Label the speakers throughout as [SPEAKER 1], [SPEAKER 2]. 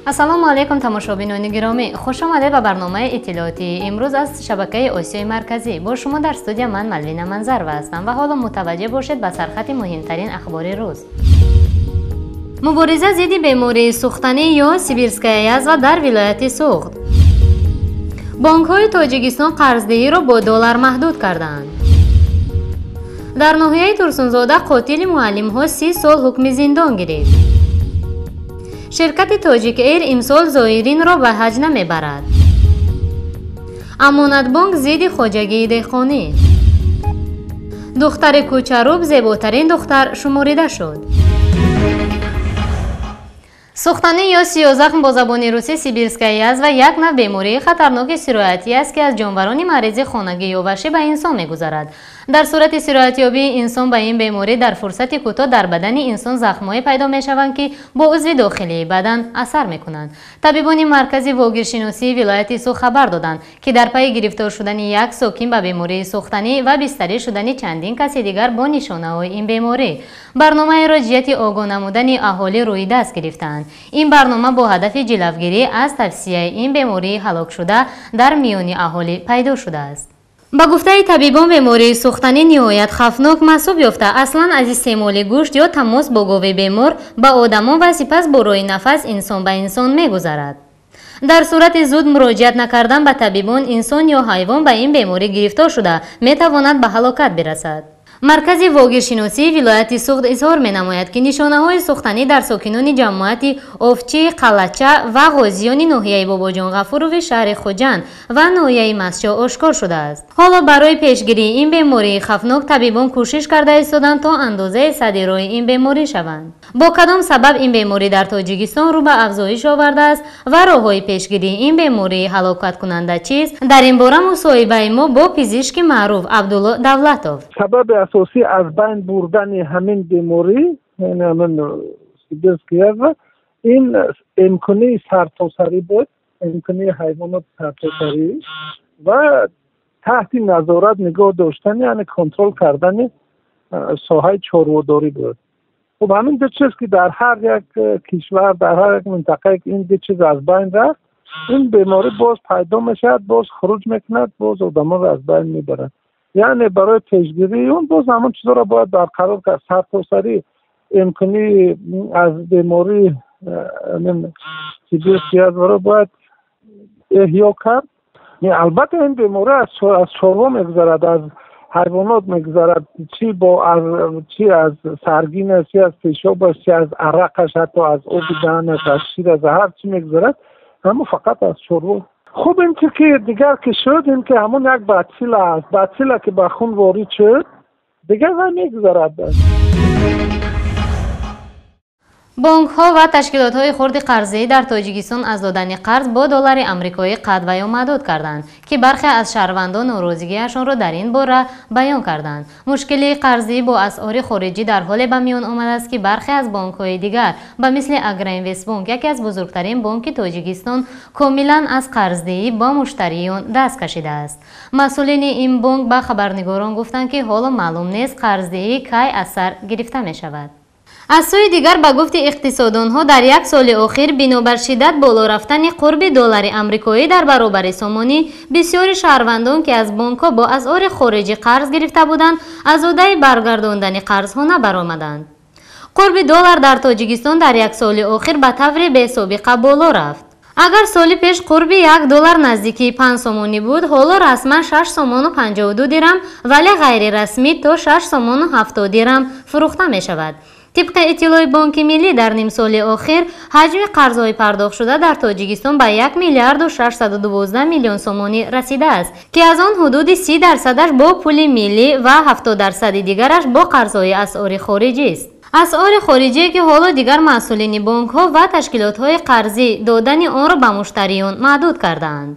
[SPEAKER 1] Ассалому алайкум, тамошобинони гиромӣ. Хуш омадед ба барномаи иттилоотии имрӯз аз шабакаи Осиёи Марказӣ. Бо шумо дар студия ман Малвина Манзарова ҳастам ва ҳоло мутаваҷҷеҳ бошед ба сархати муҳимтарин ахбори рӯз. Мубориза зидди бемории сӯхтанӣ ё сибирская язва дар вилояти Суғд. Бонкҳои Тоҷикистон қарздиҳиро бо доллар маҳдуд карданд. Дар ноҳияи Турсунзода қотили муаллимҳо 30 сол ҳукми зиндон гирифт. Ширкати Тоҷик Эйр имсол зоиринро ба ҳаҷ намебарад. Амонатбонк зидди хоҷагии деҳқонӣ. Духтари кӯчаруб зеботарин духтар шуморида шуд. Сӯхтанӣ ё сиёзахм бо забони русӣ сибирская язва як нав бемории хатарноки сироятӣ аст, ки аз ҷонварони маризи хонагӣ ё ваҳшӣ ба инсон мегузарад. Дар сурати сироятёбии инсон ба ин беморӣ дар фурсати кӯтоҳ дар бадани инсон захмҳое пайдо мешаванд, ки бо узви дохилии бадан асар мекунанд. Табибони маркази вогиршиносии вилояти Суғд хабар доданд, ки дар пайи гирифтор шудани як сокин ба бемории сӯхтанӣ ва бистарӣ шудани чандин каси дигар бо нишонаҳои ин беморӣ барномаеро ҷиҳати огоҳ намудани аҳолӣ рӯи даст гирифтаанд. Ин барнома бо ҳадафи ҷилавгирӣ аз тавсияи ин бемории ҳалокшуда дар миёни аҳолӣ пайдо шудааст. Ба гуфтаи табибон, бемории сӯхтанӣ ниҳоят хавфнок маҳсуб ёфта, аслан аз истеъмоли гӯшт ё тамос бо гови бемор ба одамон ва сипас бо роҳи нафас инсон ба инсон мегузарад. Дар сурати зуд муроҷиат накардан ба табибон, инсон ё ҳайвон ба ин беморӣ гирифтор шуда метавонад ба ҳалокат бирасад. Маркази вогиршиносии вилояти Суғд изҳор менамояд, ки нишонаҳои сӯхтанӣ дар сокинони ҷамоати Овчи, Қалача ва ғозиёни ноҳияи Бобоҷон Ғафурови шаҳри Хуҷанд ва ноҳияи Мастчоҳ ошкор шудааст. Ҳоло барои пешгирии ин бемории хавфнок табибон кӯшиш карда истоданд, то андозаи садди роҳи ин беморӣ шаванд. Бо кадом сабаб ин беморӣ дар Тоҷикистон рӯ ба афзоиш овардааст ва роҳҳои пешгирии ин бемории ҳалокаткунанда чист? Дар ин бора мусоҳибаи мо бо пизишки маъруф Абдулло Давлатов.
[SPEAKER 2] Сабаби асосӣ аз байн бурдани ҳамин беморӣ, яъне ҳамин сибирская язва, ин имконии сартосарӣ буд, имконии ҳайвонот сартосарӣ ва таҳти назорат нигоҳ доштани, яъне контрол кардани соҳаи чорводорӣ буд. Хуб, ҳамин ду чиз ки дар ҳар як кишвар, дар ҳар як минтақае ин ду чиз аз байн рафт, ин беморӣ боз пайдо мешавад, боз хуруҷ мекунад, боз одамонро аз байн мебарад. Яъне барои пешгирии он боз ҳамон чизҳоро бояд барқарор кард. Сартосарӣ имконии аз бемории сибирская язваро бояд эҳё кард. Албатта ин беморӣ аз чорво мегузарад, аз ҳайвонот мегузарад, чи аз саргинаш, чи аз пешобаш, чи аз арақаш, ҳатто аз оби даҳанаш, аз шираш, ҳар чи мегузарад, аммо фақат аз чорво. Хуб, ин чи ки дигар ки шуд, ин ки ҳамон як бацилла аст. Бацилла ки ба хун ворид шуд, дигар вай мегузарад.
[SPEAKER 1] Бонкҳо ва ташкилотҳои хурди қарзӣ дар Тоҷикистон аз додани қарз бо доллари амрикоӣ қатъ ва ё маҳдуд карданд, ки бархе аз шаҳрвандон норозигиашонро дар ин бора баён карданд. Мушкилии қарзӣ бо асъори хориҷӣ дар ҳоле ба миён омадааст, ки бархе аз бонкҳои дигар ба мисли Агроинвестбонк, яке аз бузургтарин бонки Тоҷикистон, комилан аз қарздиҳӣ бо муштариён даст кашидааст. Масъулини ин бонк ба хабарнигорон гуфтанд, ки ҳоло маълум нест қарздиҳӣ кай аз сар гирифта мешавад. Аз сӯи дигар, ба гуфти иқтисодонҳо, дар як соли охир бинобар шиддат боло рафтани қурби доллари амрикоӣ дар баробари сомонӣ, бисёри шаҳрвандон, ки аз бонкҳо бо асъори хориҷӣ қарз гирифта буданд, аз ӯҳдаи баргардондани қарзҳо набаромаданд. Қурби доллар дар Тоҷикистон дар як соли охир ба таври бесобиқа боло рафт. Агар соли пеш қурби 1 доллар наздикии 5 сомонӣ буд, ҳоло расман 6 сомону 52 дирам, вале ғайрирасмӣ то 6 сомону 70 дирам фурӯхта мешавад. Тибқи иттилои Бонки Миллӣ, дар нимсоли охир ҳаҷми қарзҳои пардохтшуда дар Тоҷикистон ба 1 миллиарду 612 миллион сомонӣ расидааст, ки аз он ҳудуди 30%-аш бо пули миллӣ ва 70%-и дигараш бо қарзҳои асъори хориҷист. Асъори хориҷие, ки ҳоло дигар масъулини бонкҳо ва ташкилотҳои қарзӣ додани онро ба муштариён маҳдуд кардаанд.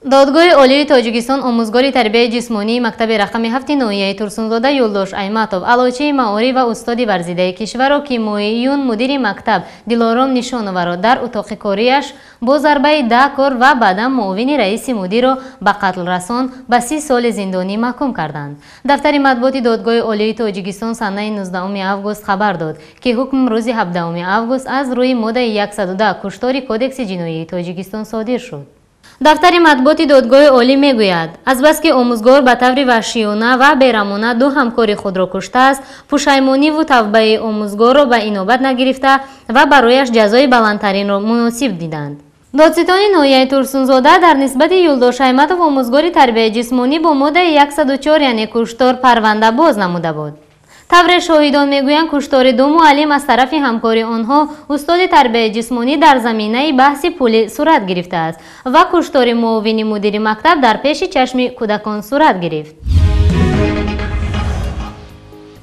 [SPEAKER 1] Додгоҳи Олии Тоҷикистон омӯзгори тарбияи ҷисмонии мактаби рақами 7 ноҳияи Турсунзода Юлдош Айматов, аълочии маориф ва устоди варзидаи кишварро, ки моҳи июн мудири мактаб Дилором Нишоноваро дар утоқи кориаш бо зарбаи 10 кор ва баъдан муовини раиси мудирро ба қатл расон, ба 30 соли зиндонӣ маҳкум карданд. Дафтари матбуоти Додгоҳи Олии Тоҷикистон санаи 19 август хабар дод, ки ҳукм рӯзи 17 август аз рӯи моддаи 110 куштори Кодекси ҷиноии Тоҷикистон содир шуд. Дафтари матбуоти Додгоҳи Олӣ мегӯяд, азбаски омӯзгор ба таври ваҳшиёна ва бераҳмона ду ҳамкори худро куштааст, пушаймониву тавбаи омӯзгорро ба инобат нагирифта ва барояш ҷазои баландтаринро муносиб диданд. Додситони ноҳияи Турсунзода дар нисбати Юлдош Айматов, омӯзгори тарбияи ҷисмонӣ, бо моддаи 104, яъне куштор, парванда боз намуда буд. Тавре шоҳидон мегӯянд, куштори ду муаллим аз тарафи ҳамкори онҳо, устоди тарбияи ҷисмонӣ, дар заминаи баҳси пулӣ сурат гирифтааст ва куштори муовини мудири мактаб дар пеши чашми кӯдакон сурат гирифт.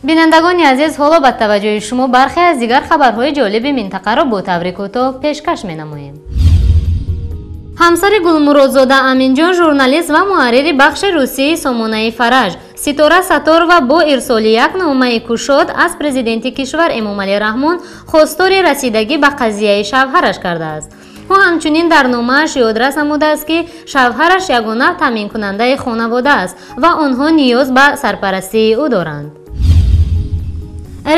[SPEAKER 1] Бинандагони азиз, ҳоло ба таваҷҷӯҳи шумо бархе аз дигар хабарҳои ҷолиби минтақаро бо таври кӯтоҳ пешкаш менамоем. Ҳамсари Гулмуродзода Аминҷон, журналист ва муҳаррири бахши русии сомонаи Фараҷ Ситора Сатторова бо ирсоли як номаи кушод аз президенти кишвар Эмомалӣ Раҳмон хостори расидагӣ ба қазияи шавҳараш кардааст. Ӯ ҳамчунин дар номааш ёдрас намудааст, ки шавҳараш ягона таъминкунандаи хонавода аст ва онҳо ниёз ба сарпарастии ӯ доранд.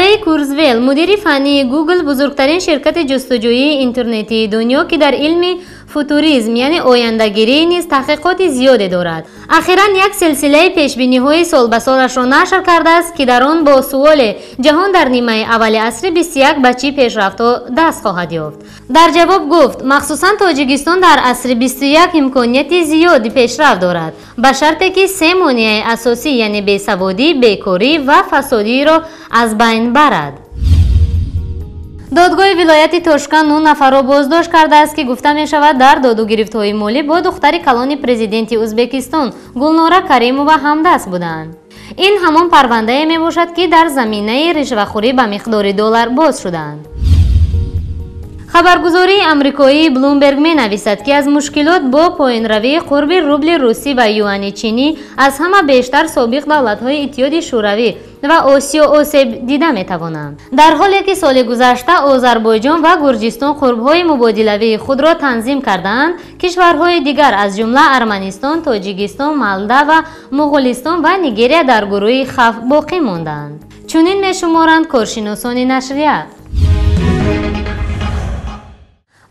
[SPEAKER 1] Рей Курзвел, мудири фаннии Google, бузургтарин ширкати ҷустуҷӯии интернетии дунё, ки дар илми футуризм, яъне ояндагирӣ, низ таҳқиқоти зиёде дорад, ахиран як силсилаи пешбиниҳои солбасолашро нашр кардааст, ки дар он бо суоле ҷаҳон дар нимаи аввали асри 21 ба чӣ пешрафтҳо даст хоҳад ёфт, дар ҷавоб гуфт, махсусан Тоҷикистон дар асри 21 имконияти зиёди пешрафт дорад, ба шарте ки се монеаи асосӣ, яъне бесаводӣ, бекорӣ ва фасодиро аз байн барад. Додгоҳи вилояти Тошканд 9 нафарро боздошт кардааст, ки гуфта мешавад, дар додугирифтҳои молӣ бо духтари калони президенти Ӯзбекистон Гулнора Каримова ҳамдаст буданд. Ин ҳамон парвандае мебошад, ки дар заминаи ришвахӯрӣ ба миқдори доллар боз шуданд. Хабаргузории амрикоии Блумберг менависад, ки аз мушкилот бо поёнравии қурби рубли русӣ ва юани чинӣ аз ҳама бештар собиқ давлатҳои Иттиҳоди Шӯравӣ ва Осиё осеб дида метавонанд. Дар ҳоле ки соли гузашта Озарбойҷон ва Гурҷистон қурбҳои мубодилавии худро танзим кардаанд, кишварҳои дигар, аз ҷумла Арманистон, Тоҷикистон, Молдава, Муғулистон ва Нигерия, дар гурӯҳи хавф боқӣ мондаанд. Чунин мешуморанд коршиносони нашрия.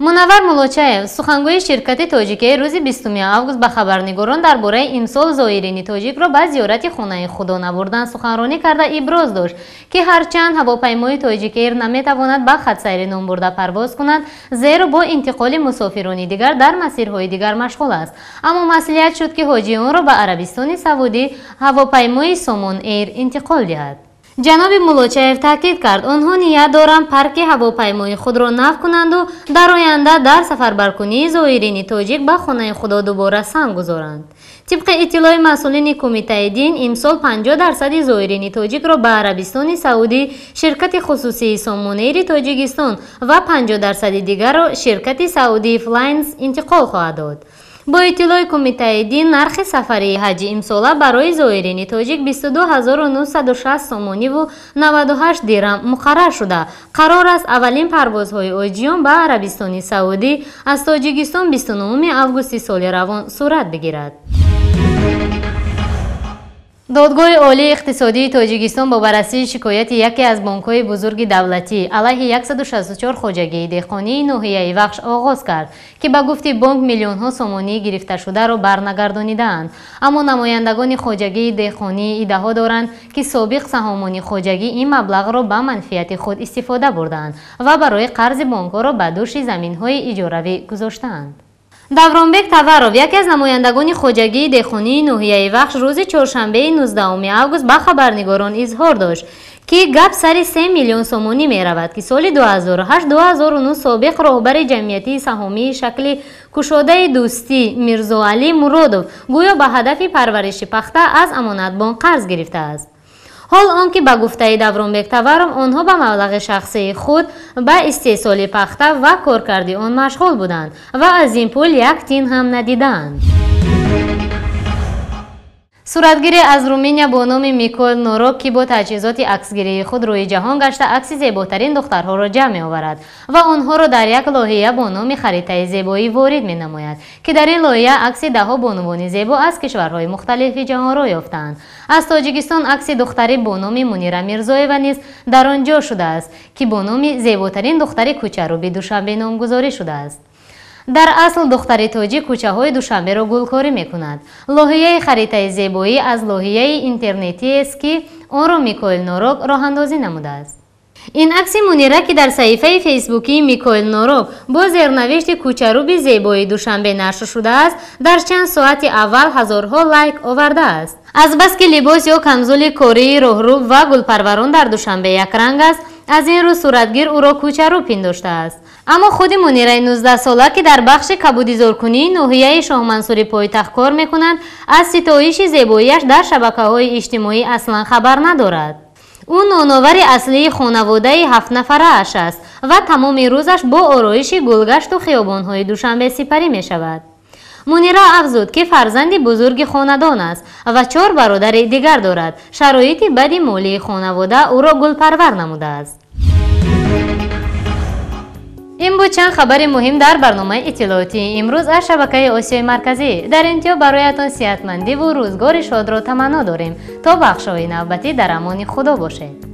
[SPEAKER 1] Мунаввар Муллочаев, сухангӯи ширкати Тоҷикэйр, рӯзи 20 август ба хабарнигорон дар бораи имсол зоирини тоҷикро ба зиёрати хонаи худо набурдан суханронӣ карда иброз дошт, ки ҳарчанд ҳавопаймои Тоҷикэйр наметавонад ба хатсайри номбурда парвоз кунад, зеро бо интиқоли мусофирони дигар дар масирҳои дигар машғул аст, аммо маслиҳат шуд, ки ҳоҷионро ба Арабистони Саудӣ ҳавопаймои Сомон Эйр интиқол диҳад. Ҷаноби Муллочаев таъкид кард, онҳо ният доранд парки ҳавопаймои худро нав кунанду дар оянда дар сафарбаркунии зоирини тоҷик ба хонаи худо дубора санг гузоранд. Тибқи иттилои масъулини Кумитаи дин, имсол 50% зоирини тоҷикро ба Арабистони Саудӣ ширкати хусусии Сомонэйри Тоҷикистон ва 50% дигарро ширкати Саудии Флайнс интиқол хоҳад дод. Бо иттилои Кумитаи дин, нархи сафарии ҳаҷи имсола барои зоирини тоҷик 22 960 сомониву 98 дирам муқаррар шуда, қарор аст аввалин парвозҳои ҳоҷиён ба Арабистони Саудӣ аз Тоҷикистон 29 августи соли равон сурат бигирад. Додгоҳи Олии иқтисодии Тоҷикистон бо баррасии шикояти яке аз бонкҳои бузурги давлатӣ алайҳи 164 хоҷагии деҳқонии ноҳияи Вахш оғоз кард, ки ба гуфти бонк миллионҳо сомонӣ гирифташударо барнагардонидаанд. Аммо намояндагони хоҷагии деҳқонӣ иддао доранд, ки собиқ саҳомони хоҷагӣ ин маблағро ба манфиати худ истифода бурдаанд ва барои қарзи бонкҳоро ба дӯши заминҳои иҷоравӣ гузоштаанд. Давронбек Таваров, яке аз намояндагони хоҷагии деҳқонии ноҳияи Вахш, рӯзи чоршанбеи 19 август ба хабарнигорон изҳор дошт, ки гап сари 3 миллион сомонӣ меравад, ки соли 2008-2009 собиқ роҳбари ҷамъиятии саҳомии шакли кушодаи Дӯстӣ Мирзоалӣ Муродов гӯё ба ҳадафи парвариши пахта аз Амонатбонк қарз гирифтааст. Ҳол он ки, ба гуфтаи Давронбек Таваров, онҳо ба маблағи шахсии худ ба истеҳсоли пахта ва коркарди он машғул буданд ва аз ин пул як тин ҳам надидаанд. Суратгире аз Руминия бо номи Микоэл Норок, ки бо таҷҳизоти аксгирии худ рӯи ҷаҳон гашта, акси зеботарин духтарҳоро ҷамъ меоварад ва онҳоро дар як лоҳия бо номи харитаи зебоӣ ворид менамояд, ки дар ин лоҳия акси даҳҳо бонувони зебо аз кишварҳои мухталифи ҷаҳон рӯ ёфтаанд. Аз Тоҷикистон акси духтари бо номи Мунира Мирзоева низ дар он ҷо шудааст, ки бо номи зеботарин духтари кӯчаруби Душанбе номгузорӣ шудааст. Дар асл духтари тоҷик кӯчаҳои Душанберо гулкорӣ мекунад. Лоҳияи харитаи зебоӣ аз лоҳияи интернетиест, ки онро Микоэл Норок роҳандозӣ намудааст. Ин акси Мунира, ки дар саҳифаи фейсбукии Микоэл Норок бо зернавишти кӯчаруби зебои Душанбе нашр шудааст, дар чанд соати аввал ҳазорҳо лайк овардааст. Азбаски либос ё камзули кории роҳруб ва гулпарварон дар Душанбе якранг аст, аз ин рӯ суратгир ӯро кӯчарӯб пиндоштааст. Аммо худи Мунираи 19-сола, ки дар бахши кабудизоркунии ноҳияи Шоҳмансури пойтахт кор мекунад, аз ситоиши зебоиаш дар шабакаҳои иҷтимоӣ аслан хабар надорад. Ӯ ноновари аслии хонаводаи ҳафтнафарааш аст ва тамоми рӯзаш бо ороиши гулгашту хиёбонҳои Душанбе сипарӣ мешавад. Мунира афзуд, ки фарзанди бузурги хонадон аст ва 4 бародари дигар дорад. Шароити бади молии хонавода ӯро гулпарвар намудааст. Ин буд чанд хабари муҳим дар барномаи иттилоотии имрӯз аз шабакаи Осиёи Марказӣ. Дар интиҳо бароятон сиҳатмандиву рӯзгори шодро таманно дорем. То бахшҳои навбатӣ дар амони Худо бошед.